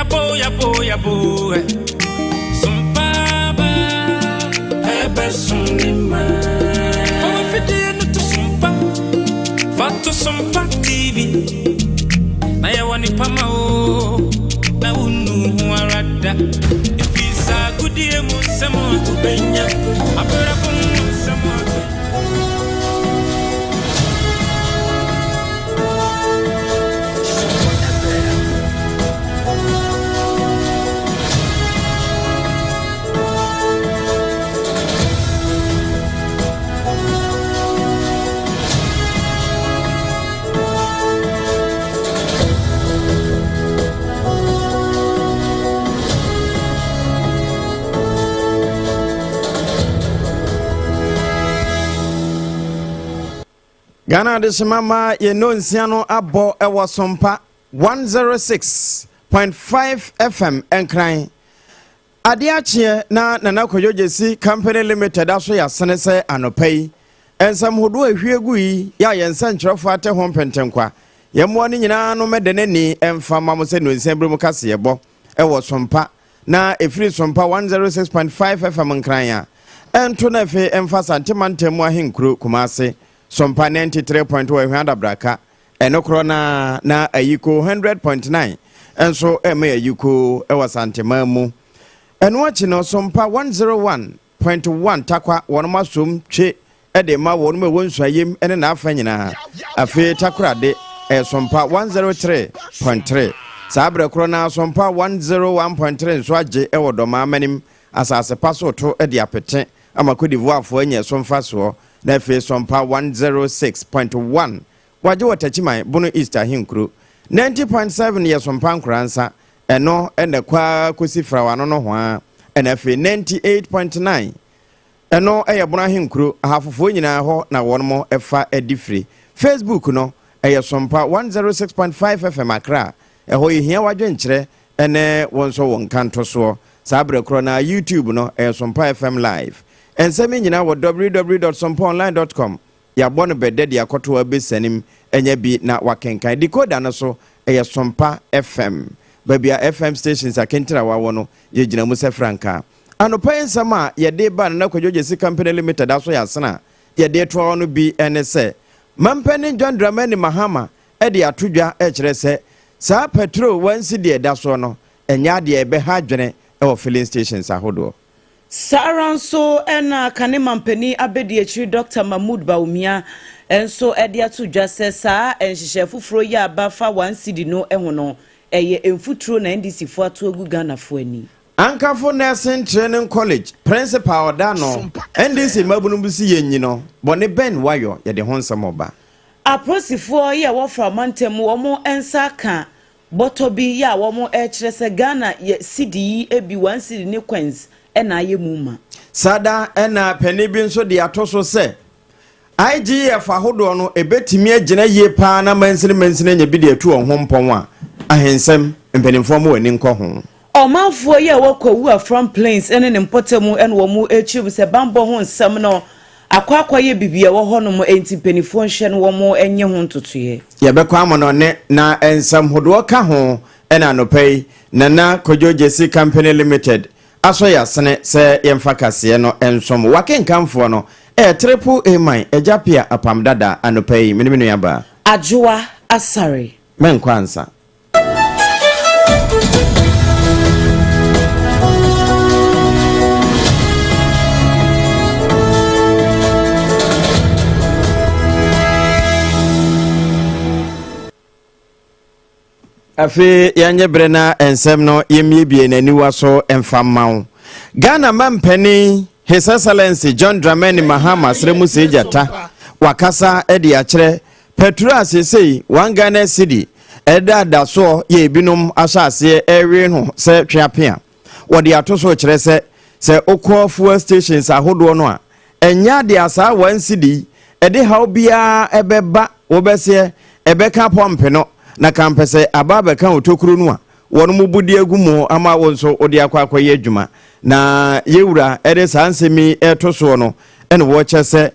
Yabo, yabo, yabo, eh. Sumpa ba, ebe sunima. Fawa fidie no to sumpa. Fato Sumpa TV. Na yɛwɔ nipa ma o. Na wunu ho ara da. Efi saa agudie mu nsɛm a wobɛnya. Abrabɔ mu nsɛm a Ghana adehyema ma yɛn nonsia no abɔ ɛwɔ Sompa 106.5 FM Nkran. Adeɛ akyeɛ na Nana Kwadwo Gyesi Company Limited aso yɛasene sɛ anɔpa yi nsɛm hodoɔ a ɛhwie gu yi yɛ a yɛn nsɛnkyerɛfoɔ ate ho mpentenkwa. Yɛn mmoa no nyinaa no mɛda n'ani mfa ma mo sɛ nonsia berɛ mu kaseɛbɔ ɛwɔ Sompa na ɛfiri Sompa 106.5 FM Nkran a ɛnto na afei ɛmfa Asante mantam mu ahenkuro Kumase Sompa 93.1 Ahwea Adabraka ɛno korɔ na na Ayiko 100.9 nso ɛma Ayiko ɛwɔ Asanteman mu. Ɛno akyi no Sompa 101.1 Takwa wɔn asom twe ɛde ma wɔn mu ɛwɔ nsuayem ne n'afa nyinaa. Afei Takorade ɛyɛ Sompa 103.3. Saa berɛ korɔ na Sompa 101.3 nso agye ɛwɔ Dɔmaa manim asase pa so to de apete ama Cote d'Ivoirefoɔ anya ɛso mfasoɔ. Na afei Sompa 106.1 wagye wɔ Takyiman Bono East ahenkuro. 90.7 yɛ Sompa Nkoransa, ɛno ɛna kɔ ara kɔsi Frawano no hoa. Ɛna afei 98.9 ɛno ɛyɛ Bono ahenkuro, ahafofoɔ nyinaa hɔ na wɔn ɛfa adi firi. Facebook no ɛyɛ Sompa 106.5 FM Accra, ɛhɔ yɛhia wadwenkyerɛ ɛne wɔn nso wɔn nkantosoɔ. Saa berɛ korɔ na YouTube no ɛyɛ Sompa FM Live. Nsɛm yi nyinaa wɔ www.sompaonline.com. Yɛabɔ no bɛdɛ de akɔto abɛsanim ɛnyɛ bi na wakenkan. Decoder no so ɛyɛ Sompa FM. Baabi a FM stations akentena wawɔ no yɛgyina mu sɛ frankaa. Anɔpa yi nsɛm a yɛde ba Nana Kwadwo Gyesi Company Limited aso yɛ asena a yɛde toa no bi ne sɛ Mampanin John Dramani Mahama de ato dwa kyerɛ sɛ saa petrol wansi deɛ ɛda soɔ no ɛnyɛ adeɛ ɛbɛha adwene wɔ filling stations ahodoɔ. Saa ara nso ɛna kane mampanin abɛdi akyiri Dr. Mahmood Bawumia nso de ato dwa sɛ saa nhyehyɛ foforɔ yi a aba fa 1 cedi no ho no ɛyɛ mfuturo na NDC foɔ ato agu Ghanafoɔ ani. Ankafo Nursing Training College principal ɔda no NDC mmabunu bi si yɛn nyi no bɔne bɛn wayɔ yɛde ho nsɛm ɔba. Apolisifoɔ yi a wɔfra ɔmantam wɔn nsa ka bɔtɔ bi yi a wɔn rekyerɛ sɛ Ghana yɛ cedi yi bi 1 cedi ne coins ɛna ayɛ mu ma. Sada ɛna panin bi nso de ato so sɛ IGF ahodoɔ no ebetumi agyina yie paa na mansini mansini anya bi de atu wɔn ho mpɔn a ahensɛm mpanimfoɔ mo ani nkɔ ho. Ɔmanfoɔ yi a wɔkɔ Wu Afram Plains ne ne mpɔtam ne wɔn akyiri mu sɛ bambɔ ho nsɛm no akɔ akɔyɛ bibi a ɛwɔ hɔnom, enti mpanimfoɔ nhwɛ no wɔn nyɛ ho ntotoeɛ. Yɛbɛkɔ amɔnɔne na nsɛm hodoɔ ka ho ɛna anɔpa yi Nana Kwadwo Gyesi Company Limited asɔ yɛ asene sɛ yɛmfa kaseɛ no nsom wakenkamfoɔ no ɛyɛ Triple A man Agya Pia Apam Dada. Anɔpa yi mene me nua baa Adwoa Asare. Mɛnkɔ ansa. Afei yɛnyɛ berɛ na nsɛm no yɛmmiebie n'aniwa so mfa mma wo. Ghana mampanin His Excellency John Dramani Mahama serɛ mu sɛ gyata wakasa de akyerɛ pɛtro a seesei 1 Ghana cedi ɛda da soɔ yɛ ebinom ahyɛ aseɛ ɛrewe no sɛ tweapea. Wɔde ato so kyerɛ sɛ sɛ wokɔ fuel stations ahodoɔ no a ɛnyɛ adeɛ a saa 1 cedi ɛde haw biara ɛbɛba wobɛseɛ ɛbɛka pɔmpe no na kampɛ sɛ aba abɛka otokuro no a wɔn mu bu de agu mu ama wo nso wode akɔ akɔyɛ adwuma. Na yɛwura ɛde saa nsɛm yi ɛto soɔ no ɛna wɔkyɛ sɛ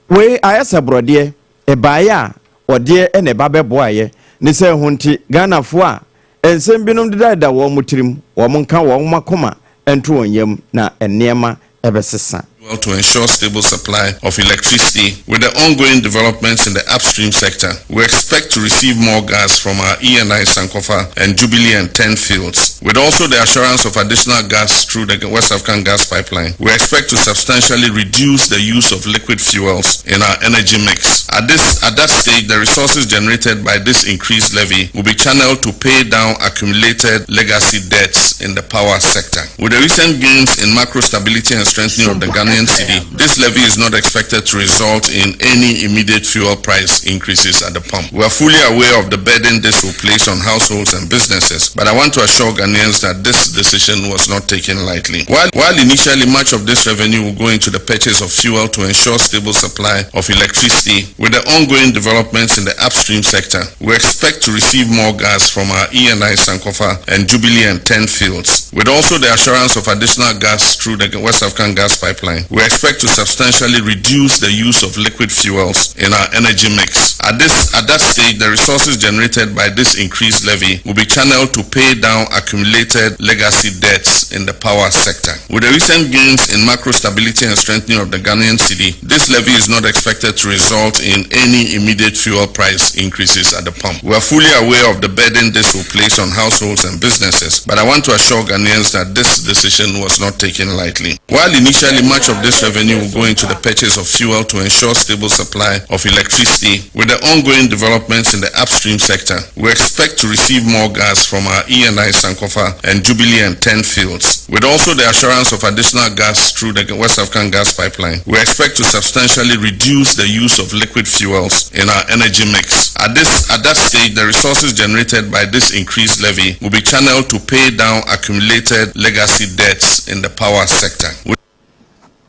wei ayɛ sɛ borɔdeɛ ɛbaeɛ a ɔdeɛ ɛna ɛba bɛboaeɛ ne sɛ ho nti Ghanafoɔ a Nsɛm binom dedadeda wɔn tirim, wɔn nka wɔn akoma nto wɔn yam na nneɛma ɛbɛsesa. Well, to ensure stable supply of electricity. With the ongoing developments in the upstream sector, we expect to receive more gas from our E&I Sankofa and Jubilee and 10 fields. With also the assurance of additional gas through the West African gas pipeline, we expect to substantially reduce the use of liquid fuels in our energy mix. At that stage, the resources generated by this increased levy will be channeled to pay down accumulated legacy debts in the power sector. With the recent gains in macro stability and strengthening of the Ghanaian cedi, this levy is not expected to result in any immediate fuel price increases at the pump. We are fully aware of the burden this will place on households and businesses, but I want to assure Ghanaians that this decision was not taken lightly. While initially much of this revenue will go into the purchase of fuel to ensure stable supply of electricity, with the ongoing developments in the upstream sector, we expect to receive more gas from our E&I Sankofa and Jubilee and 10 fields. With also the assurance of additional gas through the West African gas pipeline, we expect to substantially reduce the use of liquid fuels in our energy mix. At that stage, the resources generated by this increased levy will be channeled to pay down accumulated legacy debts in the power sector. With the recent gains in macro stability and strengthening of the Ghanaian cedi, this levy is not expected to result in any immediate fuel price increases at the pump. We are fully aware of the burden this will place on households and businesses, but I want to assure Ghanaians that this decision was not taken lightly. While initially much of this revenue will go into the purchase of fuel to ensure stable supply of electricity, with the ongoing developments in the upstream sector, we expect to receive more gas from our E&I Sankofa and Jubilee and 10 fields. With also the assurance of additional gas through the West African gas pipeline, we expect to substantially reduce the use of liquid fuels in our energy mix. At that stage, the resources generated by this increased levy will be channeled to pay down accumulated legacy debts in the power sector.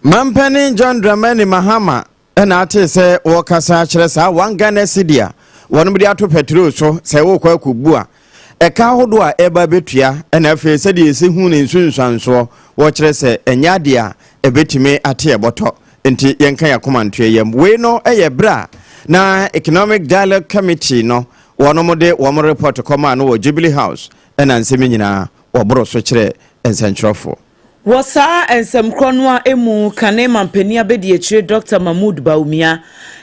Mampanin John Dramani Mahama ɛna ate sɛ wɔkasa kyerɛ saa 1 Ghana cedi a wɔn de ato petrol so sɛ wɔrekɔ akɔbu a, ɛka ahodoɔ a ɛba bɛtua, ɛna afei sɛdeɛ ɛsi hu ne nsunsuansoɔ, wɔkyerɛ sɛ ɛnyɛ adeɛ a ɛbɛtumi ate ɛbɔtɔ, nti yɛnka yɛ akoma ntoa yam. Wei no ɛyɛ berɛ a na Economic Dialogue Committee no wɔn de wɔn report kɔmaa no wɔ Jubilee House, ɛna nsɛm nyinaa wɔboro so kyerɛ nsɛntwerɛfoɔ. Wɔ saa nsɛmkorɔ no a emu kane mampanin abɛdi akyire Dr Mahmood Bawumia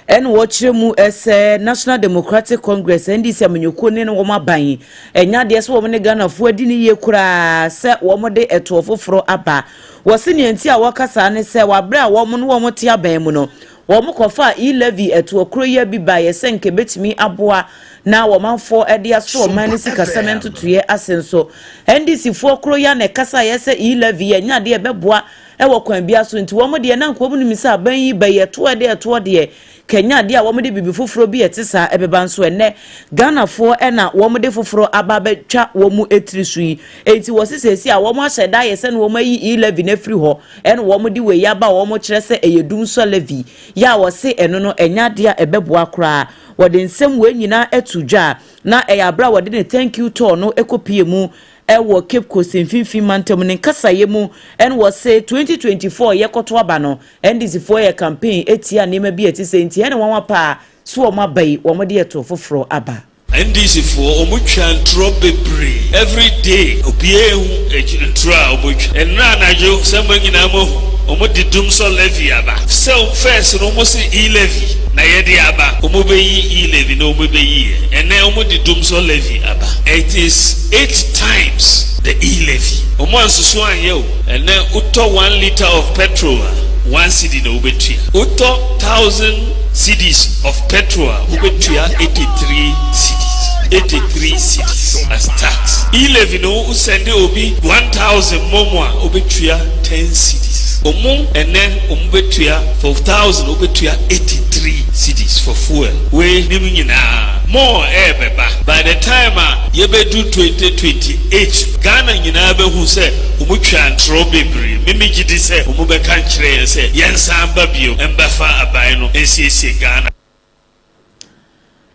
ɛna wɔkyerɛ mu sɛ National Democratic Congress, NDC amanyɔkuo, ne wɔn aban ɛnya adeɛ sɛ wɔn ne Ghanafoɔ adi ne yie koraa sɛ wɔn de ɛtoɔ foforɔ aba. Wɔsi nea nti a wɔkasa ne sɛ wɔabrɛ a wɔn no wɔn te aban mu no, wɔn kɔfa e-levy ɛtoɔ kuro yi bi ba yɛ sɛ nke betumi aboa na wɔmanfoɔ de aso ɔman no sikasɛm ntotoeɛ ase. Nso NDC foɔ kuro yi a na ɛkasa yɛ sɛ e-levy yɛ nya adeɛ ɛbɛboa ɛwɔ kwan bi so, nti wɔn deɛ na nkurom nim sɛ aban yi bɛyɛ ɛtoɔ deɛ, ɛtoɔ deɛ kenya adeɛ a wɔn de bibi foforɔ bi ɛte saa ɛbɛba. Nso ɛnɛ Ghanafoɔ ɛna wɔn de foforɔ aba abɛtwa wɔn mu etiri so yi, eti wɔ sisi a wɔn ahyɛ da yɛ sɛ na wɔn ayi e-levy n'afiri hɔ, ɛna wɔn de wei aba a wɔn kyerɛ sɛ ɛyɛ dumsɔ levy yɛ a wɔse ɛno no ɛnya adeɛ a ɛbɛboa koraa. Wɔde nsɛm wei nyinaa ɛto dwa na ɛyɛ abere a wɔde ne thank you tour no ɛkɔpie mu ɛwɔ Cape Coast mfimfini mantam. Ne nkasayɛ mu ɛna wɔsɛ 2024 yɛkɔto aba no, NDC foɔ yɛ campaign etia nneɛma bi a ɛte sɛ, nti ɛna wɔn apa so wɔn aba yi, wɔn de ɛto foforɔ aba. NDC foɔ, wɔn twa ntorɔ bebree. Every day obiara ehu ntorɔ a wɔn twa. Nnura anadwo sɛ mo nyinaa mo hu, wɔn de dumsɔ levy aba. Sɛ first no wɔn si e-levy na yɛde aba, wɔn bɛyi e-levy na wɔn bɛyi yɛ. Ɛnɛ wɔn de dumsɔ levy aba. It is eight times the e-levy. Wɔn ansoso anyɛ o. Ɛnɛ wotɔ 1 litre of petrol a, 1 cedi na wobɛtua. Wotɔ 1,000 cedis of petrol a, wobɛtua 83 cedis, 83 cedis as tax. E-levy no, wosend obi 1,000 momo a, wobɛtua 10 cedis. Ɔmo ɛnɛ ɔmo bɛtua for 1,000, wobɛtua 83 cedis for fuel. Wei nim nyinaa more ɛɛbɛba. By the time a yɛbɛdu 2028, Ghana nyinaa bɛhu sɛ ɔmo twa ntorɔ bebree. Mimi gye di sɛ ɔmo bɛka nkyerɛ yɛn sɛ yɛnsan ba bio mbɛfa aban no nsiesie Ghana.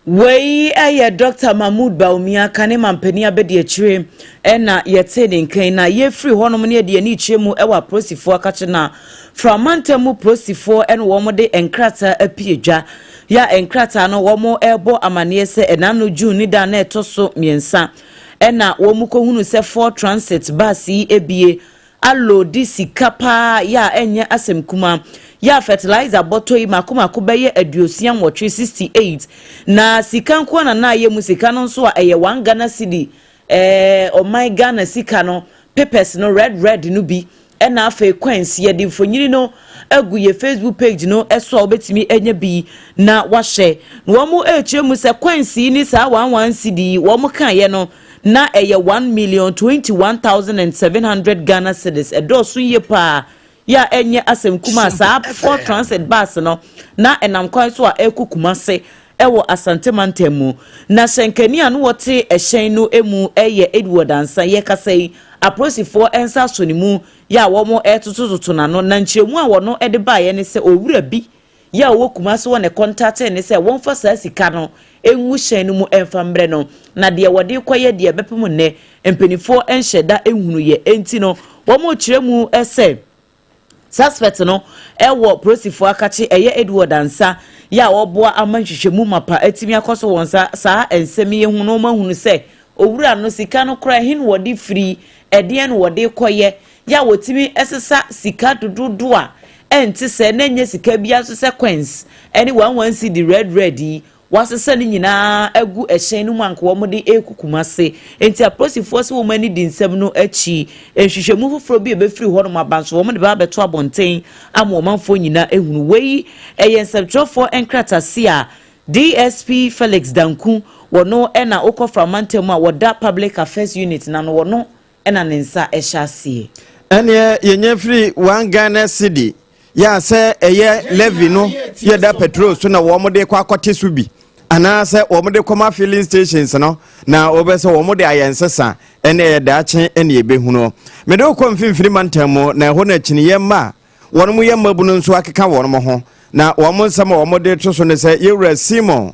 Wei yɛ Dr Mahmood Bawumia, kane mampanin abɛdi akyire, ɛna yɛte ne nkan. Na yɛfiri hɔnom ne yɛde ani kyerɛ mu ɛwɔ apolisifoɔ akakye na framantam mu. Polisifoɔ ɛna wɔn de nkrataa apue dwa yɛ a nkrataa no wɔn ɛrebɔ amanneɛ sɛ ɛna no June ne da na ɛtɔ so 3. Ɛna wɔn kɔhunu sɛ Ford Transit bus yi ebie aload sika paa yɛ a ɛnyɛ asɛm kuma, yɛ a fertilizer bɔtɔ yi mako mako bɛyɛ 68, 68, na sika nko na na ayɛ mu. Sika no nso a ɛyɛ 1 Ghana cedi, ɔman Ghana sika no, papers no red red no bi, ɛna afei coins. Yɛde mfonyini no agu yɛ Facebook page no ɛso a wobɛtumi anya bi na wahyɛ. Na wɔn ɛrekyerɛ mu sɛ coins yi ne saa 1 1 cedi yi wɔn kaeɛ no na ɛyɛ 1,021,700 Ghana cedis. Ɛdɔɔso yie paa yɛ a ɛnyɛ asɛm kuma. Saa Ford Transit bus no na ɛnam kwan so a ɛrekɔ Kumase ɛwɔ Asante mantam mu, na hyɛnkani a no wɔte ɛhyɛn no mu ɛyɛ Edward Ansa. Yɛkasa yi, apolisifoɔ nsa so ne mu yɛ a wɔn ɛretotototo n'ano, na nkyerɛmu a wɔn de baeɛ ne sɛ owura bi yɛ a ɔwɔ Kumase wɔ ne contact ne sɛ wɔmfa saa sika no ngu hyɛn no mu mfa mbrɛ no, na deɛ wɔde kɔyɛ deɛ bɛpem nnɛ mpanimfoɔ nhyɛ da nhunu yɛ. Enti no wɔn kyerɛ mu sɛ suspect no ɛwɔ polisifoɔ akakye, ɛyɛ Edward Ansa, yɛ a wɔboa ama nhwehwɛmu mapa atumi akɔ so wɔn nsa saa nsɛm yi ho na wɔn ahunu sɛ owura no sika no koraa ɛhe na wɔde firi, ɛdeɛn na wɔde kɔyɛ, yɛ a wɔtumi ɛsesa sika dododo a ɛnte sɛ na nyɛ sika bi nso sɛ coins ɛne 1 1 cedi red red yi wasesa ne nyinaa agu ɛhyɛn no mu anka wɔn de ekuku Kumase. Nti apolisifoɔ sɛ wɔn ani di nsɛm no akyi, nhwehwɛmu foforɔ bi a ebɛfiri hɔnom aba nso wɔn de ba abɛto abɔnten ama ɔmanfoɔ nyinaa ehunu. Wei ɛyɛ nsɛmtwerɛfoɔ nkratase a DSP Felix Danku wɔno ɛna okɔ framantam a wɔda Public Affairs Unit na no wɔno ɛna ne nsa ɛhyɛ aseɛ. Ɛneɛ yɛnyɛ firi 1 Ghana cedi yɛ a sɛ ɛyɛ levy no yɛda petrol so na wɔn de kɔ akɔte so bi anaasɛ wɔn de kɔma filling stations no na wɔbɛ sɛ wɔn de ayɛ nsesa, ɛne ɛyɛ daakye ɛne ɛbɛhunu. Mede wokɔ Mfimfini mantam mu, na ɛhɔ no akyiniyɛ mma a wɔn mo yɛ mmabunu nso akeka wɔn ho, na wɔn nsɛm a wɔn de to so ne sɛ yɛwura Simon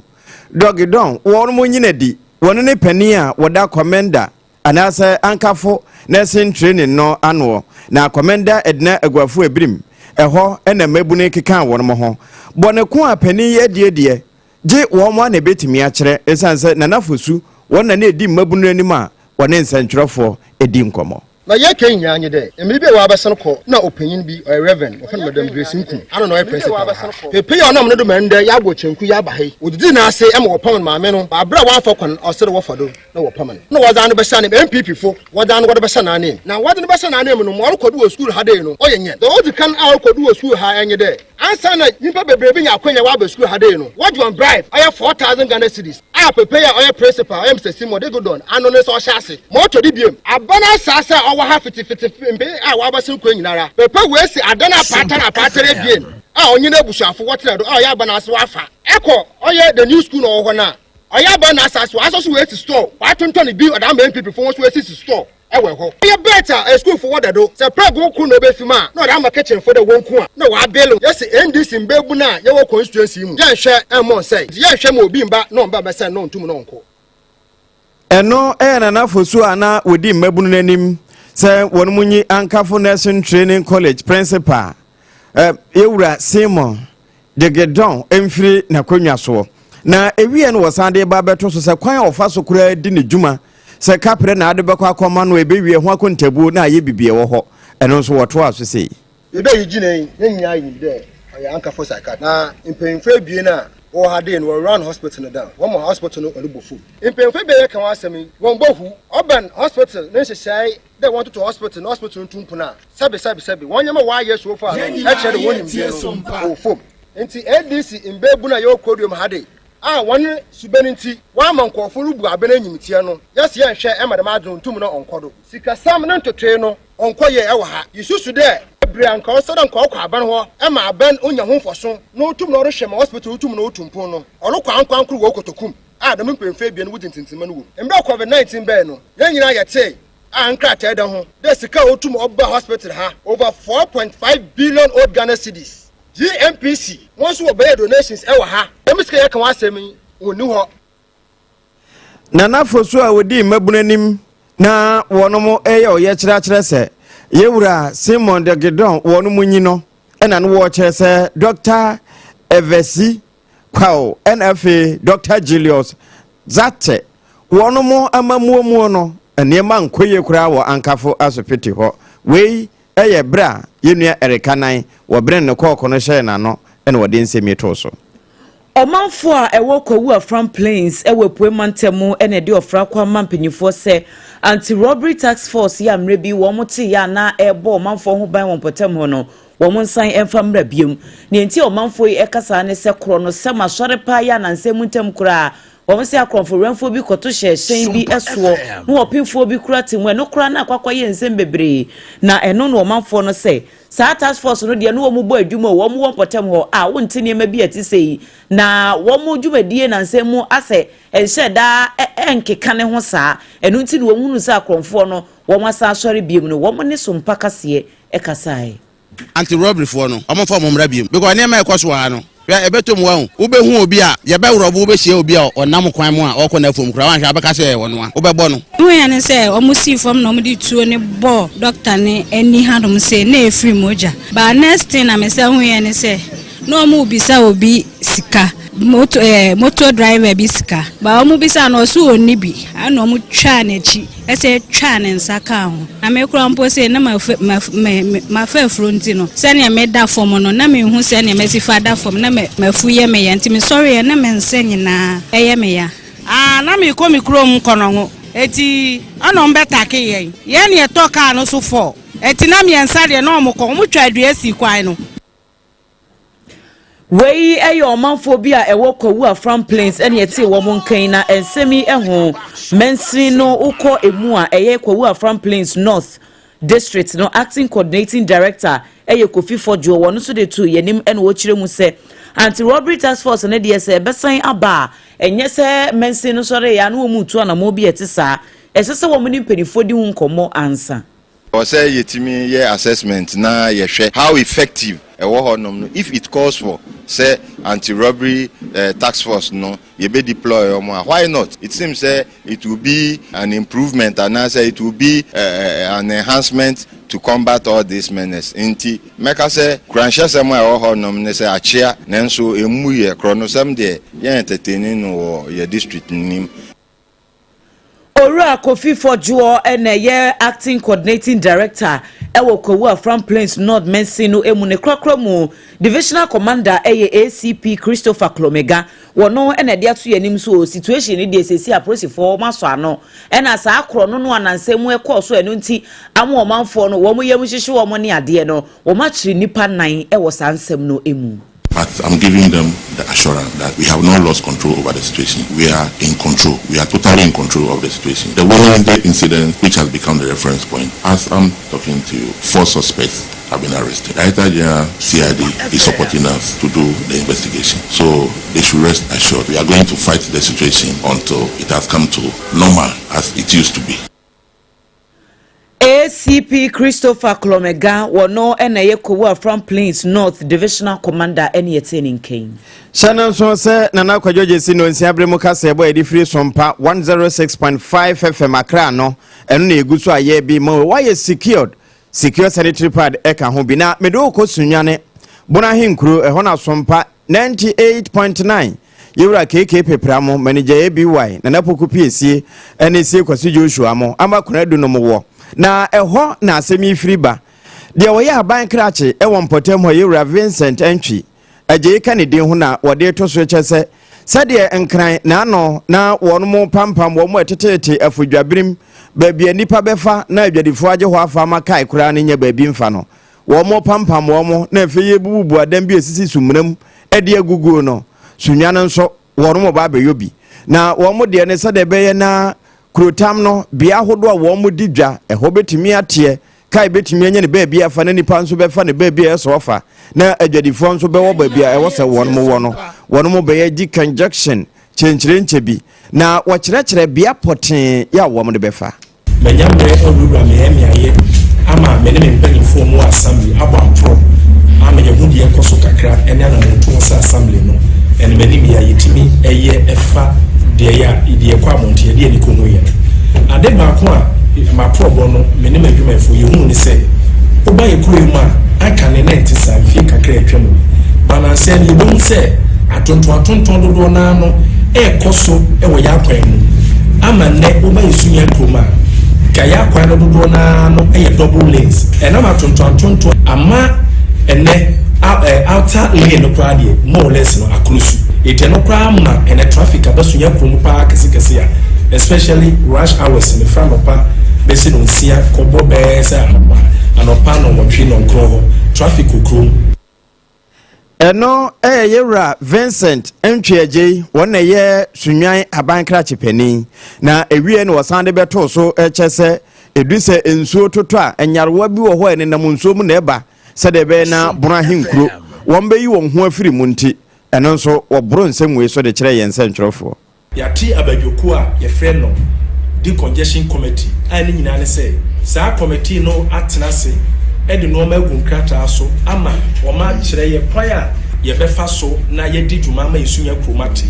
Dɔgidɔn wɔn mo nyina di wɔn ne panin a wɔda Komenda anaasɛ Ankafo Nursing Training no anoɔ, na Komenda Edina Aguafo Ebirim ɛhɔ ɛna mmabunu keka wɔn mo ho bɔne ko a panin yi adie deɛ gye wɔn mo a na ebetumi akyerɛ, ɛsiane sɛ Nana Fosu wɔn na ne edi mmabunu anim a wɔne nsɛntwerɛfoɔ edi nkɔmɔ. Na yɛka nyinaa nye dɛ mmere bi a wɔabɛsan kɔ na ɔpanyin bi ɔyɛ Reverend, wɔfrɛ no Madam Grace Nkum ano na ɔyɛ principal wɔ ha. Pepe a ɔnam no do ma ndɛ yɛabɔ kyenku yɛaba ha yi, wɔdidi n'ase ma wɔpam no maame no abere a wɔamfa kwan ɔsɛ dɛ wɔfa do na wɔpam no na wɔdze ano bɛhyɛ anem. NPP fo wɔdze ano wɔde bɛhyɛ n'anem, na wɔdze no bɛhyɛ n'anem no ma ɔrekɔ do wɔ sukuu ha dei no ɔyɛ nyɛ dɛ ɔdzi kan a ɔrekɔ do wɔ sukuu ha. Ɛnye dɛ ansa na nyimpa bebree bi nya akwanya wɔaba sukuu ha dei no, wɔgye wɔn bribe ɔyɛ 4,000 Ghana cedis a pepe a ɔyɛ principal ɔyɛ Mr Simon Degodon ano ne sɛ ɔhyɛ ase ma ɔtɔ de biem aban asase a ɔwɔ ha fitifiti mpe a wɔabɛsen kwan nyinara. Pepe wesi adan apaatar apaatar ebien a ɔnye n'abusuafo wɔtena do a ɔyɛ aban ase wafa ɛkɔ ɔyɛ the new school na ɔwɔ hɔ no a ɔyɛ aban n'asase wɔ asɔ so wɔasi store wɔatontɔn bi ɔda ama NPP fo wɔn so wɔasisi store ɛwɔ hɔ. Ɔyɛ bed a asukuufo wɔ dado sɛ prɛgo koro na ɔbɛfi mu a na ɔde ama kitchen fo dɛ wɔnku a na wɔabele. Yɛsi NDC mbɛɛbu no a yɛwɔ constituency mu, yɛnhwɛ ɛmmɔ nsɛe nti yɛnhwɛ ma obi mba na ɔmba bɛsɛn na ɔntum na ɔnkɔ. Ɛno ɛyɛ Nana Fosu a na wɔdi mmabunu n'anim sɛ wɔn mu nyi Ankafo Nursing Training College principal yɛwura Simon Degedon mfiri n'akonnwa soɔ, na ewie no wɔsan de ba bɛto so sɛ kwan a ɔfa so koraa di ne dwuma sɛ kaprɛ na ade bɛkɔ akɔma no ebewie ho akontabuo na ayɛ bibi ɛwɔ hɔ. Ɛno nso wɔtoa so sei. Yɛbɛyi gyina yi ne nyinaa yim dɛ ɔyɛ Ankafo psychiatrist, na mpanyimfo ebien a wɔwɔ ha dei no wɔrun hospital no down, wɔma hospital no ɔrebɔ fam. Mpanyimfo ebien yɛka wɔn asɛm yi, wɔn bɔ hu ɔbɛn hospital ne nhyehyɛe dɛ wɔntoto hospital na hospital no tu mpon a sɛbe sɛbe sɛbe wɔn nneɛma wɔayɛ so far no ɛkyerɛ dɛ wɔn nimdeɛ no ɔwɔ fam. Nti NDC mbeebu no a yɛwɔ kurodua ha de a wɔn suban nti wɔama nkurɔfo rebu abɛn enyimtia no, yɛsi yɛnhwɛ ɛma dɛm adze no ntum na ɔnkɔ do. Sikasɛm ne ntotoe no ɔnkɔ yie ɛwɔ ha. Yisusu dɛ ebere a nka ɔsɛ dɛ nka ɔkɔ aban hɔ ɛma aban onya ho mfɔso na otum na ɔrehwɛ ma hospital otum na otu mpon no, ɔrekɔ ankorankoro wɔ kotokum a dɛm mpanyinfo ebien wodzi ntintima no wɔ mu. Mmerɛ COVID-19 bɛɛ no, yɛn nyinaa yɛtee a nkrataa da ho dɛ sika a otum ɔba hospital ha over 4.5 billion old Ghana cedis. GNPC wɔn nso wɔbɛyɛ donations ɛwɔ ha. Dɛm sika yɛka wɔn asɛm yi wɔn ni hɔ. Nana Fosu a wɔdi mmabunu anim na wɔn yɛ ɔyɛ kyerɛkyerɛ sɛ yɛwura Simon de Gidon wɔn mu nyi no, ɛna no wɔkyerɛ sɛ Dr Evesi Kwao ɛna afei Dr Julius Zate. Wɔn amammuo mu no, nneɛma nkɔ yie koraa wɔ Ankafo Asopiti hɔ. Wei yɛ berɛ a yɛn nua Eric Anan wɔ bere ne kɔɔko no hyɛɛ n'ano na wɔde nsɛm yi too so. Ɔmanfoɔ a ɛwɔ Kwawu Afram Plains wɔ Apuei Mantam mu na ɛde ɔfra kɔ ama mpanimfoɔ sɛ Anti-Robbery Task Force yi a mmerɛ bi wɔn teeɛ a na ɛrebɔ ɔmanfoɔ ho ban wɔ mpɔtam hɔ no, wɔn nsan mfa mmra biom. Nea enti a ɔmanfoɔ yi ɛka saa ne sɛ korɔ no sɛm asɔre paa yɛ anansɛm mu ntam koraa. Wɔn se akorɔmfo wɛmfoɔ bi kɔto hyɛɛ hyɛn bi soɔ na ɔpemfoɔ bi kura te mu, ɛno koraa na akɔ akɔyɛ nsɛm bebree na ɛno na ɔmanfoɔ no sɛ Saa task force no deɛ ne wɔn bɔ adwuma o, wɔn wɔ mpɔtam hɔ a wonte nneɛma bi a ɛte sɛ yi, na wɔn dwumadie nansa mu asɛ ɛnhyɛ da ɛnkeka ne ho saa, ɛno nti na wɔn hunu sɛ akorɔmfoɔ no wɔn asan asɔre biom no, wɔn ne Sompa kaseɛ kasaeɛ. Anti robbery foɔ no ɔmo nfa ɔmo mmra biom because nneɛma a ɛkɔ so wɔ ha no hwɛ ɛbɛtɔ mu wahu wobɛhu obi a yɛbɛworɔbo wobɛhyia obi a ɔnam kwan mu a ɔrekɔ n'afuom koraa wanhwɛ a wobɛka sɛ ɛyɛ ɔno a wobɛbɔ no. Mehuiɛ ne sɛ ɔmo sii fam na ɔmo de tuo no bɔɔ doctor no ani hanom sei na ɛfiri mogya but next thing na mesan huiɛ ne sɛ na ɔmo rebisa obi sika moto ɛɛ motor driver bi sika but ɔmo bisaa no ɔse ɔnni bi ɛna ɔmo twaa n'akyi. Ɛsɛ twaa ne nsa kaa ho. Na me koraa mpo sei na mafa mafa afuro nti no, sɛdeɛ meda fam no, na menhu sɛdeɛ masi fa da fam, na m'afu yɛ me ya, nti mesɔreeɛ na me nsa nyinaa yɛ me ya. Ah, na merekɔ me kurom Kɔnɔngo, enti ɛna wɔn bɛtake yɛn. Yɛn na yɛtɔ kaa no so four, enti na mmiɛnsa deɛ na wɔkɔ, wɔtwaa dua sii kwan no. Wei yɛ ɔmanfoɔ bi a ɛwɔ Kwawu Afram Plains ɛne ɛtee wɔn nka yi na nsɛm yi ho mansini no wokɔ emu a ɛyɛ Kwawu Afram Plains North District no Acting Coordinating Director ɛyɛ Kofi Fɔdwoɔ wɔn nso de to yɛn anim ɛna wɔkyerɛ mu sɛ Anti-Robbery Task Force no deɛ sɛ ɛbɛsan aba a ɛnyɛ sɛ mansini no sɔre yɛ a na wɔn retu anammɔn bi a ɛte saa ɛsɛ sɛ wɔn ne mpanimfoɔ di ho nkɔmmɔ ansa. Ɛwɔ sɛ yɛtumi yɛ assessment na yɛhwɛ how effective ɛwɔ hɔ nom no, if it calls for sɛ anti-robbery task force no yɛbɛ deploy wɔn a, why not? It seems sɛ it will be an improvement anaasɛ it will be an enhancement to combat all this menace. Nti mɛka sɛ kuranhyɛsɛm a ɛwɔ hɔ nom ne sɛ akyea nanso ɛmmu yɛ, korɔnosɛm deɛ yɛn entertaining no wɔ yɛ district no nim. Owura Kofi Fodjour na ɛyɛ Acting Coordinating Director wɔ Kwawu Afram Plains North Mansin no mu. Ne korakora mu Divisional Commander yɛ ACP Christopher Klomega. Wɔno na ɛde ato yɛn anim so o, situation no deɛ seesei apolisifoɔ wɔn asɔ ano. Ɛna saa korɔno no a nansa mu ɛkɔɔ so ɛno nti ama ɔmanfoɔ no wɔn yam hyehye wɔn ne adeɛ no, wɔn akyere nnipa nan wɔ saa nsɛm no mu. But I'm giving them the assurance that we have not lost control over the situation. We are in control. We are totally in control of the situation. The Wednesday incident, which has become the reference point, as I'm talking to you, four suspects have been arrested. Director General CID is supporting us to do the investigation. So they should rest assured. We are going to fight the situation until it has come to normal as it used to be. ACP Christopher Klomega, wɔno na ɛyɛ Kowu Afram Plains North Divisional Commander ɛne ɛtee ne nka yi. Hyɛ no nso sɛ Nana Kwadwo Gyesi no nsia bere mu kaseɛbɔ a yɛde firi Sompa 106.5 FM Accra no, ɛno na yɛgu so a yɛrebi ma woayɛ secured, secure sanitary pad ɛka ho bi. Na mede wokɔ Sunyane, Bono Ahenkuro, ɛhɔ na Sompa 98.9 Yewura KK Pepra mo, Manager ABY, Nana Poku Piesie, ɛne Sie Kwasi Joshua mo, ama Konadu nom wɔ. Na ɛhɔ na asɛm yi firi ba. Deɛ ɔyɛ aban krakye wɔ mpɔtam hɔ Yewura Vincent Antwi Agyei ka ne din ho na wɔde to so kyɛ sɛ sɛdeɛ Nkran n'ano na wɔn mo pampam wɔn mo ɛteteete afodwabirim baabi a nnipa bɛfa na adwadifoɔ agye hɔ afa ama kae koraa no nyɛ baabi mfa no Wɔrepampam wɔn na afei yɛrebububu adan bi a esisi sumina mu de aguguo no. Sunnwa no nso, wɔreba abɛyɔ bi. Na wɔn deɛ ne sɛdeɛ ɛbɛyɛ na kurotam no, bea ahodoɔ a wɔdi dwa, ɛhɔ bɛtumi ateɛ, kae bɛtumi anya ne baabi afa na nnipa nso bɛfa ne baabi a ɛsɛ ɔfa, na adwadifoɔ nso bɛwɔ baabi a ɛwɔ sɛ wɔn wɔ no. Wɔn bɛyɛ decongestion, kyenkyerenkyɛ bi, na wɔkyerɛkyerɛ bea pɔtee yɛ a wɔn de bɛfa. Manya mmerɛ awurawura mmeaɛ mmeaeɛ ama me ne me mpaninfoɔ a wɔwɔ Assembly abɔ aporɔ ama yɛahu deɛ ɛrekɔ so kakra ne anammɔntuo sɛ Assembly no anim anim yi a yɛtumi yɛ fa deɛ yɛ deɛ ɛkɔ abɔnten yɛde yɛn ani kɔhuiɛ no. Ade baako a m'aporɔbɔ no me ne m'adwumayɛfoɔ yɛhuu ne sɛ woba yɛ kuro yi mu a ankane na ɛnte saa mfeɛ kakra a atwa mu ni but nansa yi no yɛbɛhu sɛ atonton atonton dodoɔ no ara no ɛrekɔ so wɔ yɛn akwan mu. Ama nnɛ woba yɛ Sunyani kurom a, nka yɛ akwan no dodoɔ no ara no yɛ double lanes. Ɛnam atontoantontoɔ ama ɛnnɛ outer lane no koraa deɛ more or less no aklosu. Enti ɛno koraa ma ɛnnɛ traffic aba Sunyani kurom paa kɛsekɛse a especially rush hours no firi anɔpa bɛsi nonsia kɔbɔ bɛyɛ sɛ anɔpa nnɔnwɔtwe nnɔnkron hɔ traffic wɔ kurom. Ɛno yɛ Yɛwura Vincent Ntwi Agyei, wɔn na ɛyɛ Sunnwan aban krakye panin. Na ewie na wɔsan de bɛtoo so kyɛ sɛ edu sɛ nsuo totɔ a, nyarewa bi wɔ hɔ a ɛnenam nsuo mu na ɛba sɛdeɛ ɛbɛyɛ na Bono ahenkuro wɔn bɛyi wɔn ho afiri mu nti, ɛno nso wɔboro nsɛm wei so de kyerɛ yɛn nsɛntwerɛfoɔ. Yɛate abadwokuo a yɛfrɛ no Decongestion Committee a ne nyinaa ne sɛ saa kɔmitii no atena ase de nnoɔma agu nkrataa so ama wɔakyerɛ yɛ kwan a yɛbɛfa so na yɛadi dwuma ama yɛsunya kurom ate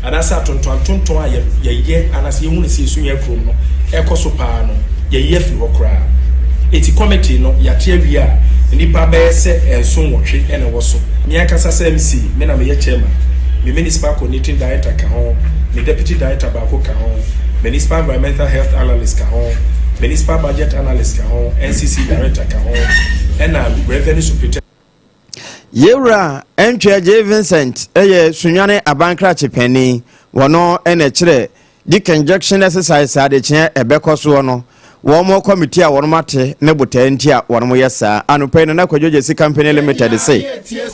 anaasɛ atontoantonton a yɛyɛ anaasɛ yɛhu no sɛ yɛsunya kurom no ɛkɔ so paa no yɛyi afiri hɔ koraa. Enti kɔmitii no yɛate awie a nnipa bɛyɛ sɛ nson nwɔtwe na ɛwɔ so. Me ankasa sɛ MC me na meyɛ chairman. Me Municipal Coordinating Director ka ho, me Deputy Director baako ka ho, Municipal Environmental Health Analyst ka ho, Municipal Budget Analyst ka ho, NCC Director ka ho, ɛna Revenue Superintendent. Yewura Antwi Agyei Vincent yɛ Sunyani Aban Krakye Panin. Wɔno na ɛkyerɛ Decongestion exercise a adekyeɛ ɛbɛkɔ soɔ no, wɔn kɔmiti a wɔn ate ne botaeɛ nti a wɔn yɛ saa. Anɔpa yi Nana Kwadwo Gyasi Company Limited se,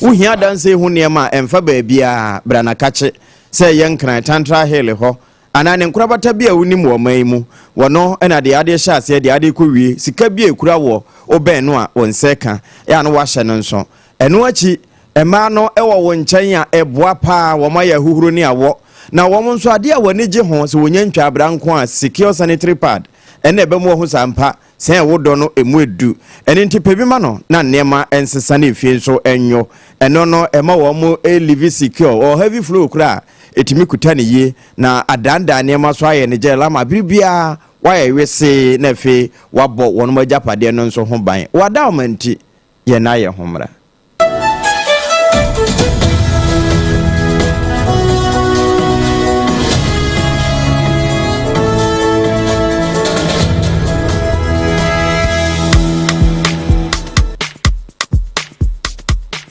wohia adanse ho nneɛma a ɛmfa baabiara, bra na kakye, sɛ ɛyɛ Nkran, Tantra Hill hɔ, anaa ne nkorabata bi a wonim wɔ ɔman yi mu. Wɔno na deɛ adeɛ hyɛ aseɛ, deɛ adeɛ kɔ wie, sika bi a ɛkura woɔ, wobɛn no a, wo nsa ka, ɛyɛ a na woahyɛ no nso. Ɛno akyi, mmaa no wɔ wo nkyɛn a, ɛboa paa, wɔn ayɛ ahuhuro ne awɔ. Na wɔn nso, adeɛ a wɔn ani gye ho, sɛ wɔnya ntwaabra nko a, secure sanitary pad, ɛna ɛbɛma wɔahu sɛ ampa, sɛ wo dɔ no, ɛmu edu. Ɛno nti, pɛ bi ma no, na nneɛma nsesa na efie nso nnwo. Ɛno no, ɛma wɔn live secure. Ɔwɔ heavy flow koraa a, ɛtumi kuta no yie, na adandan nneɛma so ayɛ no gel ama bere biara wɔayɛ wesee na afei wɔabɔ wɔn agyapadeɛ no nso ho ban. Wɔada wɔn nti, yɛn ayɛ ho mmara.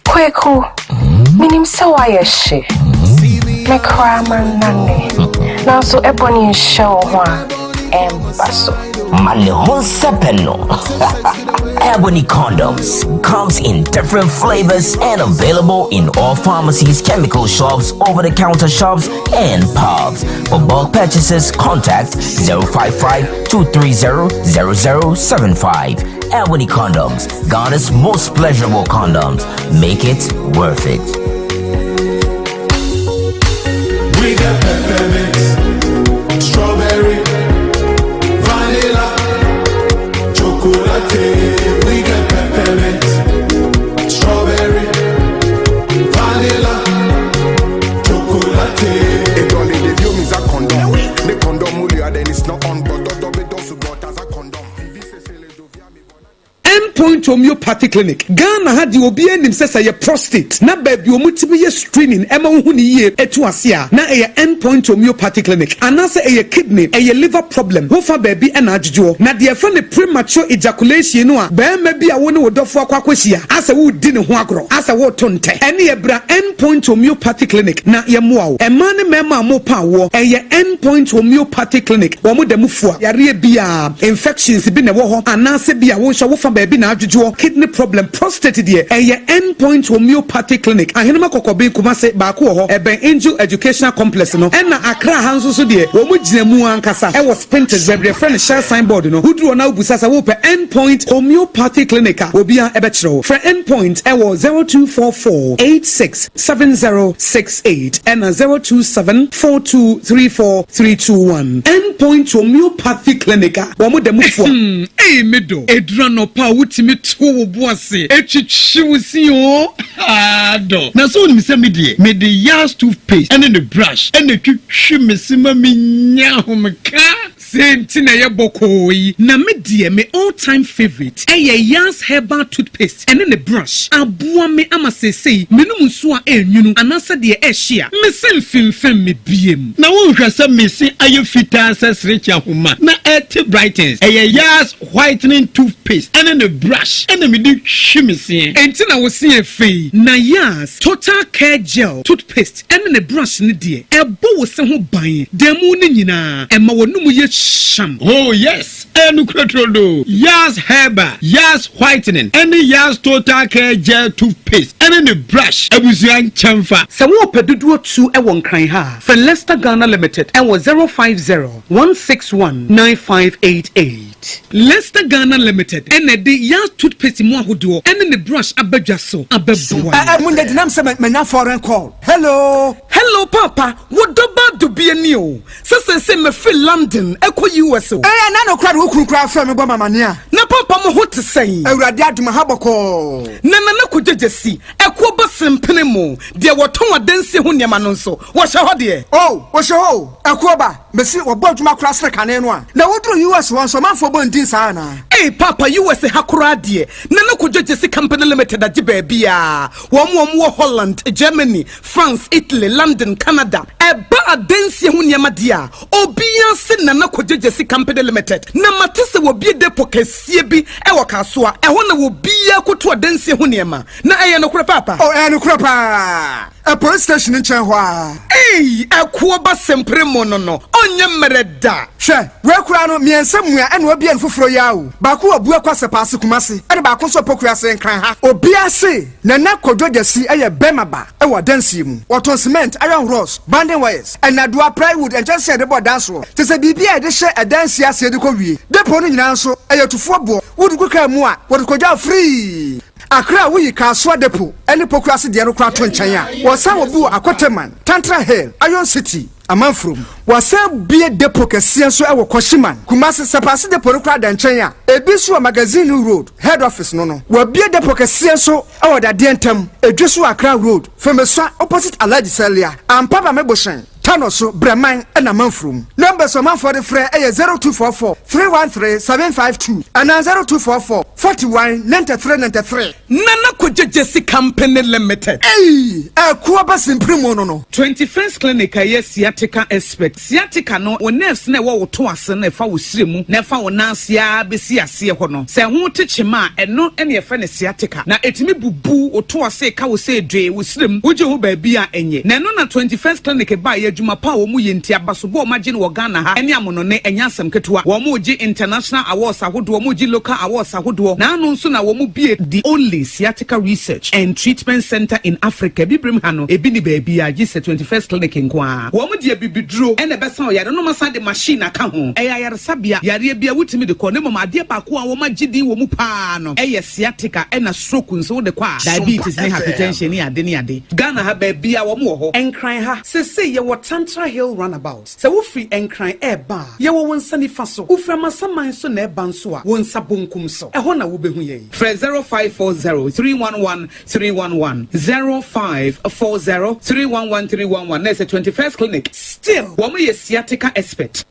Kweku, minim sɛ woayɛ hye. Me koraa mannane. Nanso ɛbɔne nhyɛ wo ho a, ɛmba so. Ma ne ho nsɛpɛ no. Ebony condoms comes in different flavors and available in all pharmacies, chemical shops, over-the-counter shops, and pubs. For bulk purchases, contact 055 230 0075. Ebony condoms, Ghana's most pleasurable condoms. Make it worth it. We got peppermint, strawberry, vanilla, chocolate. We got peppermint, strawberry, vanilla, chocolate. End Point Homeopathy Clinic, Ghana ha deɛ obiara nim sɛ sɛ ɛyɛ prostate na baabi a wɔtumi yɛ screening ma wohu no yie tu ase a, na ɛyɛ End Point Homeopathy Clinic. Anaasɛ ɛyɛ kidney, ɛyɛ liver problem, wofa baabi na adwodwoɔ. Na deɛ yɛfrɛ no premature ejaculation no a barima bi a wo ne wo dɔfoɔ akɔ akɔhyia asɛ woredi ne ho agorɔ, asɛ woreto ntɛ, ɛneɛ bra End Point Homeopathy Clinic na yɛmmoa wo. Mmaa ne mmarima a morepa awoɔ, ɛyɛ End Point Homeopathy Clinic, wɔn da mu fua yareɛ biara. Infections bi na ɛwɔ hɔ anaasɛ bi a wo nso wo fa baabi na adwodwoɔ, kidney problem, prostate deɛ ɛyɛ End Point Homeopathy Clinic, Ahenema Kɔkɔben, Kumasi, baako wɔ hɔ, ɛbɛn Angel Educational Complex no, ɛna Accra ha nso so deɛ wɔn gyina mu ankasa ɛwɔ Spintex baabi yɛfrɛ no Shell sign board no, woduru hɔ na wobusa sɛ wopɛ End Point Homeopathy Clinic a obiara ɛbɛkyerɛ wo. Frɛ End Point ɛwɔ 0244 86 7068 ɛna 027 4234 321. End Point Homeopathy Clinic a wɔn da mu fua. Ei me dɔ, ɛduru anɔpa a wotumi to wo bo ase twitwi wo se oo, haa dɔ. Na sɛ wonim sɛ me deɛ, mede Yas toothpaste ne ne brush na ɛtwitwi me se ma menya ahomeka. Sei nti na ɛyɛ bɔkɔɔ yi. Na me deɛ me all time favourite ɛyɛ Yas herbal toothpaste ɛne ne brush. Aboa me ama seesei menom nsuo a ɛnwunu anaasɛ deɛ ɛhye a, me se mfemfem me biem. Na wonhwɛ sɛ me se ayɛ fitaa sɛ serekye ahoma na ɛte brightens. Ɛyɛ Yas whitening toothpaste ɛne ne brush ɛna mede hwi me seɛ. Enti na wo se yɛ fɛ yi. Na Yas total care gel toothpaste ɛne ne brush no deɛ, ɛbɔ wo se ho ban da mu no nyinaa, ɛma w'anomu yɛ hyam. Oh yes, ɛyɛ nokorɛ turodoo. Yas Herbal, Yas Whitening ɛne Yas Total Care Gel Toothpaste ɛne ne brush abusua nkyɛnfa. Sɛ worepɛ dodoɔ tu wɔ Nkran ha a, frɛ Lester Ghana Limited wɔ 050 161 9588. Lester Ghana Limited na ɛde Yas Toothpaste mu ahodoɔ ne ne brush aba dwa so abɛboa yɛn. Mo nyɛ gyinam sɛ manya foreign call. Hello. Hello paapa, wo dɔ ba dubia ni o. Sɛ sɛsɛ mafiri London ɛkɔ US o. Ɛɛ na no kora de wo kunu koraa frɛ me bɔ mamane a. Na paapa mo ho te sɛn? Awurade adom aha bɔkɔɔ. Na Nana Kwadwo Gyasi, ɛkoɔ ba sempene mo, deɛ wɔtɔn adansie ho nneɛma no nso, wɔhyɛ hɔ deɛ? Oh, wɔhyɛ hɔ o, ɛkoɔ ba. Mese wɔbɔ adwuma koraa sene kane no a. Na woduru US hɔ nso ɔmanfoɔ bɔ ndin saa anaa? Ei paapa US ha koraa deɛ Nana Kojo Gyasi Company Limited agye baabiaa. Wɔn a wɔwɔ Holland, Germany, France, Italy, London, Canada. Ɛba adansie ho nneɛma deɛ a, obiaa se Nana Kojo Gyasi Company Limited. Na mate sɛ wɔbue depot kɛseɛ bi wɔ Kasoa. Ɛhɔ na obiaa kɔtu adansie ho nneɛma. Na ɛyɛ nokorɛ paapa? Oh ɛyɛ nokorɛ paa. Ɛ police station nkyɛn hɔ ara. Ei ɛkoɔ ba sempere mo no no ɔnyɛ mmerɛ da. Hwɛ, wei koraa no mmiɛnsa mua ɛna wabue no foforɔ yi ara o. Baako wɔ Abuakwa Sɛpaase Kumasi ɛna baako nso wɔ Pokuase Nkran ha. Obiara se Nana Kojo Gyasi yɛ bɛrima ba wɔ adansie mu. Wɔtɔn cement, iron rods, banding wires, nnadewa, plywood, nkyɛnsee a yɛde bɔ dan soɔ, kyerɛ sɛ biribiara a yɛde hyɛ adansie aseɛ de kɔ wie. Depot no nyinaa nso ɛyɛ tufoɔ boɔ, wode gu kaa mu a wɔde kɔgya wo free. Accra a woyi Kasoa Depot ne Pokuase deɛ no koraa to nkyɛn a, wɔsan wɔ bi wɔ Akoteman, Tantra Hill, Iron City, Amanfurom. Wɔasan bue depot kɛseɛ nso wɔ Kwashiman, Kumasi. Sapase Depot no koraa da nkyɛn a, ebi nso wɔ Magazine Road, Head Office no no. Wɔabue depot kɛseɛ nso wɔ Dadeɛ Ntam, Edweso Accra Road, Femesua opposite Alhaji Salia, Ampaba Mebohyɛn. Tano so, Brɛman na Manfurom. Numbers a ɔmanfoɔ de frɛ yɛ 0244 313 752 anaa 0244 41 93 93. Nana Kwadwo Gyasi Company Limited. Ei! Ɛko aba simpiri mu no no. 21st Clinic a ɛyɛ sciatica expert. Sciatica no, wo nerves no a ɛwɔ wo to ase no ɛfa wo srɛ mu na ɛfa wo nan ase ara bɛsi aseɛ hɔ no, sɛ ɛho te kyema a, ɛno na yɛfrɛ no sciatica. Na ɛtumi bubu wo to ase ka wo sɛ dwee, wo srɛ mu, wogye ho baabi a ɛnyɛ. Na ɛno na 21st Clinic baeɛ, adwuma pa a wɔn yɛ nti, abasobɔ a wɔn agye no wɔ Ghana ha ne amonone, ɛnyɛ asɛm ketewa. Wɔn regye international awards ahodoɔ, wɔn regye local awards ahodoɔ. Na ano nso na wɔn bue the only sciatica research and treatment centre in Africa, Abibirem ha no, ebi nni baabiara gye sɛ 21st Clinic nko ara. Wɔn de abibiduro na ɛbɛsa ɔyare no, na wɔasan de machine aka ho. Ɛyɛ ayaresabea, yareɛ biara wotumi de kɔ, na mmom adeɛ baako a wɔn agye din wɔ mu pa ara no yɛ sciatica ɛna stroke nso wode kɔ a, diabetes ne hypertension ne ade ne ade. Ghana ha baabiara wɔn wɔ hɔ. Nkran ha, seesei yɛwɔ Tantra Hill Runabout. Sɛ wofiri Nkran reba a, yɛwɔ wo nsa nifa so. Wofiri Amasaman nso na ɛreba nso a, wo nsa bonkum so. Ɛhɔ na wobɛhu yɛn. Frɛ 0540 311 311, 0540 311 311 na ɛsɛ 21st Clinic. Still, wɔn yɛ sciatica expert.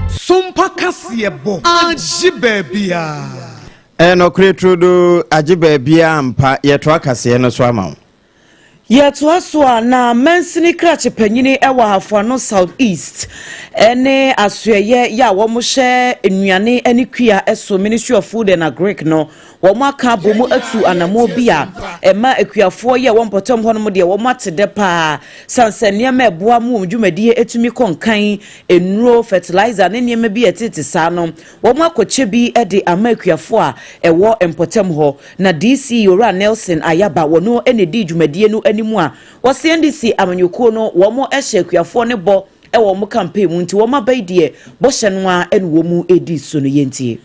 Sompa kaseɛ bɔ agye baabiara. Ɛyɛ nɔkorɛ turodoo agye baabiara ampa yɛtoa kaseɛ no so ama wo. Yɛtoa so a, na mansini krakye panyini wɔ Ahafoano South East ne asoɛyɛ yɛ a wɔhyɛ nnuane ne kua so Ministry of Food and Agric no, wɔn aka abɔ mu atu anammɔn bi a ɛma akuafoɔ yɛ wɔn mpɔtam hɔnom deɛ wɔn ate dɛ paa sane sɛ nneɛma ɛboa mu wɔn dwumadie etumi kɔ nkan, nnuro, fertilizer ne nneɛma bi a ɛtete saa no, wɔn akɔkyɛ bi de ama akuafoɔ a ɛwɔ mpɔtam hɔ. Na DC Owura Nelson Ayaba wɔno na ɛdii dwumadie no anim a wɔse NDC amanyɔkuo no wɔn hyɛ akuafoɔ no bɔ wɔ wɔn campaign mu nti wɔn aba yi deɛ bɔhyɛ no ara na wɔn redi so no yɛntie.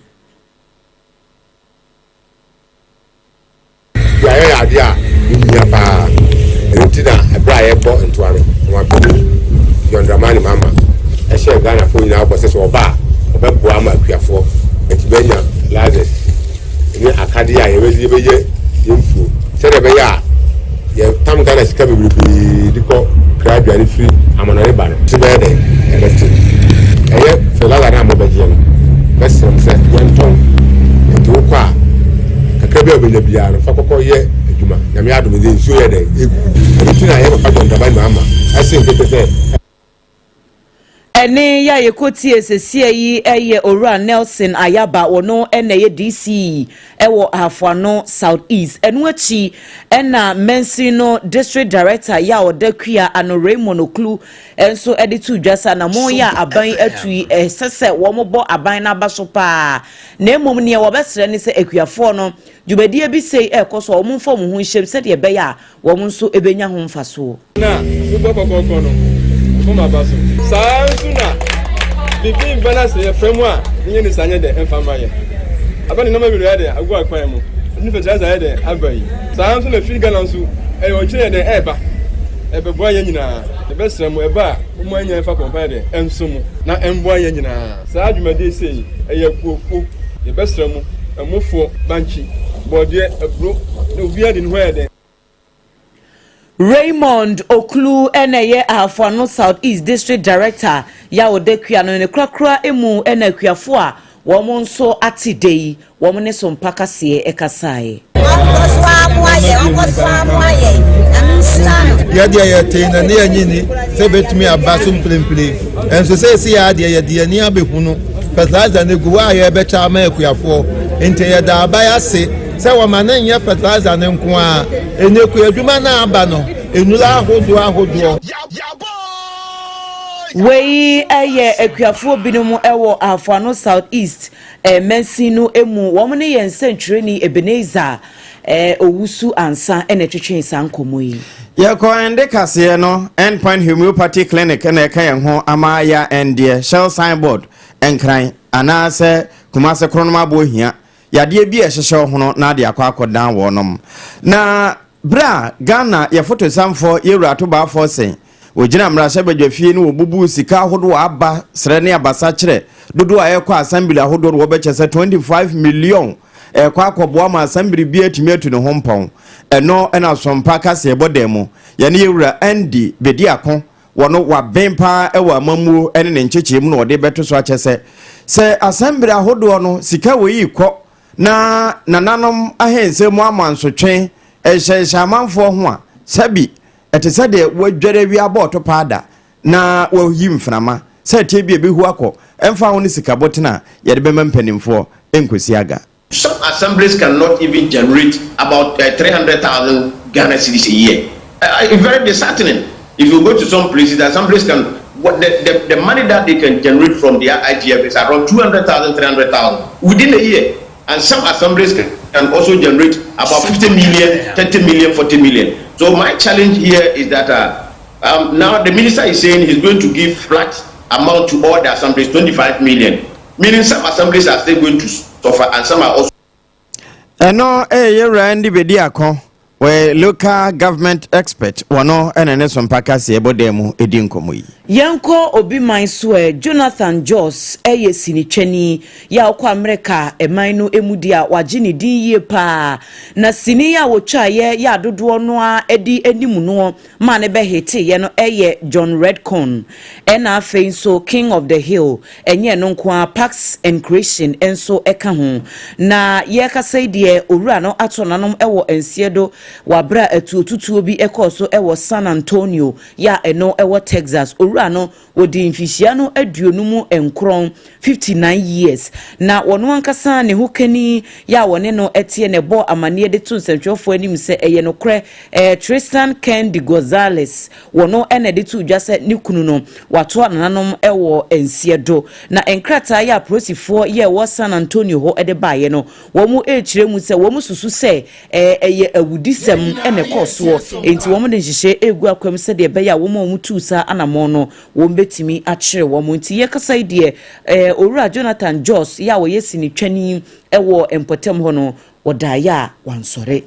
Kuayɔ yɛ adeɛ a ɛhia paa. Ɛno nti na ɛberɛ a yɛbɔ ntoa no, Ɔmanpanin John Dramani Mahama hyɛ. Ɔbɛhyɛɛ Ghanafoɔ nyinaa bɔ sɛ sɛ ɔba a ɔbɛboa ama akuafoɔ atumi anya license ne akadeɛ a yɛbɛde bɛyɛ yɛn mfuo sɛdeɛ ɛbɛyɛ a yɛtam Ghana sika bebrebee de kɔ kra aduane firi amanɔne ba no so bɛyɛ dɛn ɛbɛte. Ɛyɛ fertilizer no a mobɛgyeɛ no mɛsrɛ mo sɛ yɛntɔn nti wokɔ a kakra bi a wobɛnya biara no fa kɔkɔ yɛ adwuma. Nyame adom deɛ nsuo yɛ dɛn ɛgu ɛno nti na yɛ papa John Dramani Mahama ɛse nkete sɛ Ɛnne yi a yɛkɔtie sesia yi yɛ Owura Nelson Ayaba, ɔno na ɛyɛ DC wɔ Ahafoano South East. Ɛno akyi na mansin no District Director yɛ a ɔda Kua ano Raymond Oklu nso de too dwa sɛ anammɔn yi a aban atu yi ɛsɛ sɛ wɔbɔ aban no aba so paa na mmom neɛ wɔbɛsrɛ ne sɛ akuafoɔ no dwumadie bi sei ɛrekɔ so a wɔmfa wɔn ho nhyɛm sɛdeɛ ɛbɛyɛ a wɔn nso bɛnya ho mfasoɔ. Na wobɔ kɔkɔɔkɔ no, ɔfam aba so. Saa ara nso na biribi mba na sɛ yɛfrɛ mu a, yɛnyɛ ne saa nyɛ dɛ mfa mma yɛn. Aba ne nneɛma bebree ayɛ dɛ agu akwan mu, ne fertilizer ayɛ dɛ aba yi. Saa ara nso na firi Ghana nso ɛyɛ ɔkyerɛ yɛ dɛ ɛreba, ɛbɛboa yɛn nyinaa. Yɛbɛsrɛ mo ɛba a, momma yɛn nyinaa mfa kɔmpa yɛ dɛ ɛnso mo na ɛmboa yɛn nyinaa. Saa dwumadie sei, ɛyɛ akuokuo. Yɛbɛsrɛ mo, ɛmofoɔ, bankye, bɔɔdeɛ, aburo, na obiara de ne ho ayɛ dɛ. Raymond Oklu na ɛyɛ Ahafoano South East District Director yɛ a ɔda kua no ne korakora mu na akuafoɔ a wɔn nso ate dɛ yi wɔn ne so mpa kaseɛ kasaeɛ. Yɛ deɛ yɛtee na ne yɛnye ni sɛ ɛbɛtumi aba so mprempren. Nso seesei ara deɛ yɛde yɛn ani abɛhunu fertilizer no gu hɔ a yɛrebɛkyɛ ama akuafoɔ. Nti yɛda aban ase sɛ wɔma no nyɛ fertilizer no nko ara. Ɛnɛ kuadwuma no a aba no, nnuro ahodoɔ ahodoɔ. Wei yɛ akuafoɔ binom wɔ Ahafoano South East mansin no mu. Wɔn ne yɛn nsɛntwerɛni Ebenezer Owusu Ansah na ɛtwetwee saa nkɔmmɔ yi. Yɛkɔ ɛnde kaseɛ no, End Point Homeopathy Clinic na ɛka yɛn ho ama ya ɛndeɛ Shell Signboard, Nkran, anaasɛ Kumase Kronom Aboɔ Hia, yadeɛ bi a ɛhyehyɛ wo hono na ade akɔ akɔdan wɔnom. Na berɛ a Ghana yɛ fotosanfoɔ Yɛwura Ato Baafoɔ Sen wɔgyina mmarahyɛbadwafie no wɔbubuu sika ahodoɔ aba serɛ ne abasa kyerɛ dodoɔ a ɛrekɔ asambili ahodoɔ no wɔbɛkyɛ sɛ 25 million ɛrekɔ akɔboa ma asambili bi atumi atu ne ho mpɔn. Ɛno na Asompa kaseɛbɔ dan mu yɛne Yɛwura Andy Bediako Wɔno waben paa wɔ amammuo ne ne nkyekyee mu na ɔde bɛto so akyɛ sɛ, sɛ asɛmbere ahodoɔ no sika wei rekɔ na nananom ahensɛm mu amansotwe rehyɛnhyɛ amanfoɔ ho a, sɛbi ɛte sɛ deɛ wɔadware awia abɔ ɔtopaa da na wɔayi mframa sɛ ɛteɛ bi a ɛbɛhu akɔ, ɛmfa ho ne sika botene a yɛde bɛma mpanimfoɔ nkɔsi aga. Some assemblies cannot even generate about uh, 300,000 Ghana cedis a year. Uh, it's very disheartening. If you go to some places, the assemblies can, what the, the, the money that they can generate from their IGF is around 200,000, 300,000 within a year. And some assemblies can, can also generate about 50 million, 30 million, 40 million. So my challenge here is that uh, um, now the minister is saying he's going to give flat amount to all the assemblies, 25 million. Meaning some assemblies are still going to suffer and some are also. Ɛno ɛyɛ yɛwura Andy Bediako, wɔyɛ local government expert, wɔno ɛna ne sompa kaseɛ bɔ dan mu ɛdi nkɔmmɔ yi. Yɛnkɔ obi man so ɛ, Jonathan Joss yɛ sinitwani yi a ɔkɔ Amerika man no mu di a wagye ne din yie paa. Na sini yi a wɔtwaeɛ yɛ a dodoɔ no ara de anim noɔ maa no bɛheteeɛ no yɛ John Redcorn ɛna afei nso King of the Hill, ɛnyɛ ɛno nko ara, Parks and Creation nso ka ho. Na yɛrekasa yi deɛ owura no ato n'anom wɔ nseɛ do wɔ aberɛ a atuotutuo bi kɔɔ so wɔ San Antonio yɛ a ɛno wɔ Texas. Owura no Ɔdii mfehyia no aduonum nkorɔn, 59 years, na ɔno ankasa ne hokani yɛ a wɔne no teɛ na ɛbɔɔ amaneɛ de to nsɛntwerɛfoɔ anim sɛ ɛyɛ nokorɛ ɛɛ Tristan Ken de Gonzalez wɔno na ɛde too dwa sɛ ne kunu no watoa nananom wɔ nseɛ do. Na nkrataa yɛ a apolisifoɔ yɛ ɛwɔ San Antonio hɔ de baeɛ no wɔn rekyerɛ mu sɛ wɔn susu sɛ ɛyɛ awudisɛm na ɛkɔɔ soɔ, enti wɔn de nhyehyɛɛ regu akwam sɛdeɛ ɛbɛyɛ a wɔn a wɔtuu saa anamɔn no wɔn bɛtumi akyere wɔn. Nti yɛkasa yi deɛ Owura Jonathan Joss yɛ a ɔyɛ sinitwani wɔ mpɔtam hɔ no, ɔdaeɛ a wansɔre.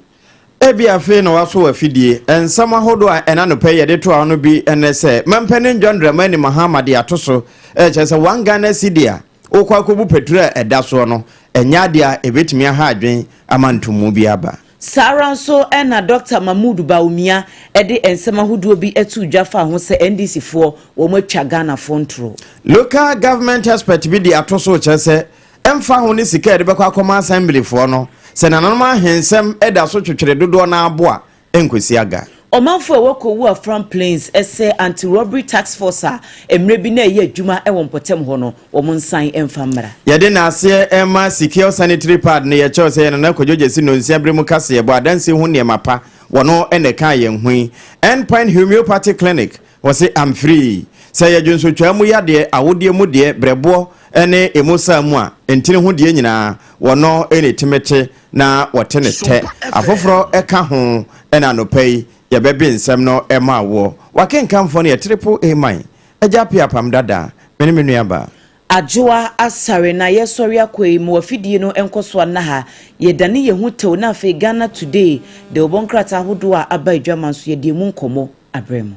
Ebia afei na woaso w'afidie. Nsɛm ahodoɔ a ɛna anɔpa yi yɛde toa wo no bi ne sɛ, Mampanin John Dramani Mahama de ato so kyerɛ sɛ one Ghana cedi a wokɔ akɔbu petro a ɛda soɔ no, ɛnyɛ adeɛ a ɛbɛtumi aha adwene ama ntomu bi aba. Saa ara nso na Dɔkta Mahmood Bawumia de nsɛm ahodoɔ bi too dwa faa ho sɛ NDC foɔ wɔn atwa Ghanafoɔ ntoro. Local government expert bi de ato so kyerɛ sɛ ɛmfa ho ne sika a yɛde bɛkɔ akɔma asɛmblifoɔ no, sɛ nananom ahensɛm da so twetwere dodoɔ no ara bo a, ɛnkɔsi aga. Ɔmanfo a ɛwɔ Kowu Afram Plains sɛ Anti-Robbery Task Force a mmerɛ bi na ɛyɛ adwuma wɔ mpɔtam hɔ no, wɔn nsan mfa mmra. Yɛde naaseɛ rema Secure Sanitary Pad no, yɛkyerɛw sɛ yɛn Nana Kwadwo Gyasi Nonsia bere mu kaseɛbɔ adansie ho nneɛma pa, wɔno na ɛkaa yɛn ho yi. End Point Homeopathy Clinic, Wɔse amfiri. Sɛ ɛyɛ dwonsotwaa mu yadeɛ, awodeɛ mu deɛ, brɛboɔ ne emu saa mu a, ntini ho deɛ nyinaa, wɔno na ɛtumi te na wɔte no tɛ. Afoforɔ ka ho na anɔpa yi yɛbɛbe nsɛm no ma woɔ. W'akenkanfoɔ no yɛ Triple A Man, Agya Appiah Apam Dada, me ne me nuabaa. Adwoa Asare na yɛsɔre akɔ yi ma w'afidie no nkɔ so anna ha. Yɛdane yɛn ho tɛw na afei Ghana Today de wobɔ nkrataa ahodoɔ a aba adwaman so yɛde emu nkɔmmɔ abrɛ mo.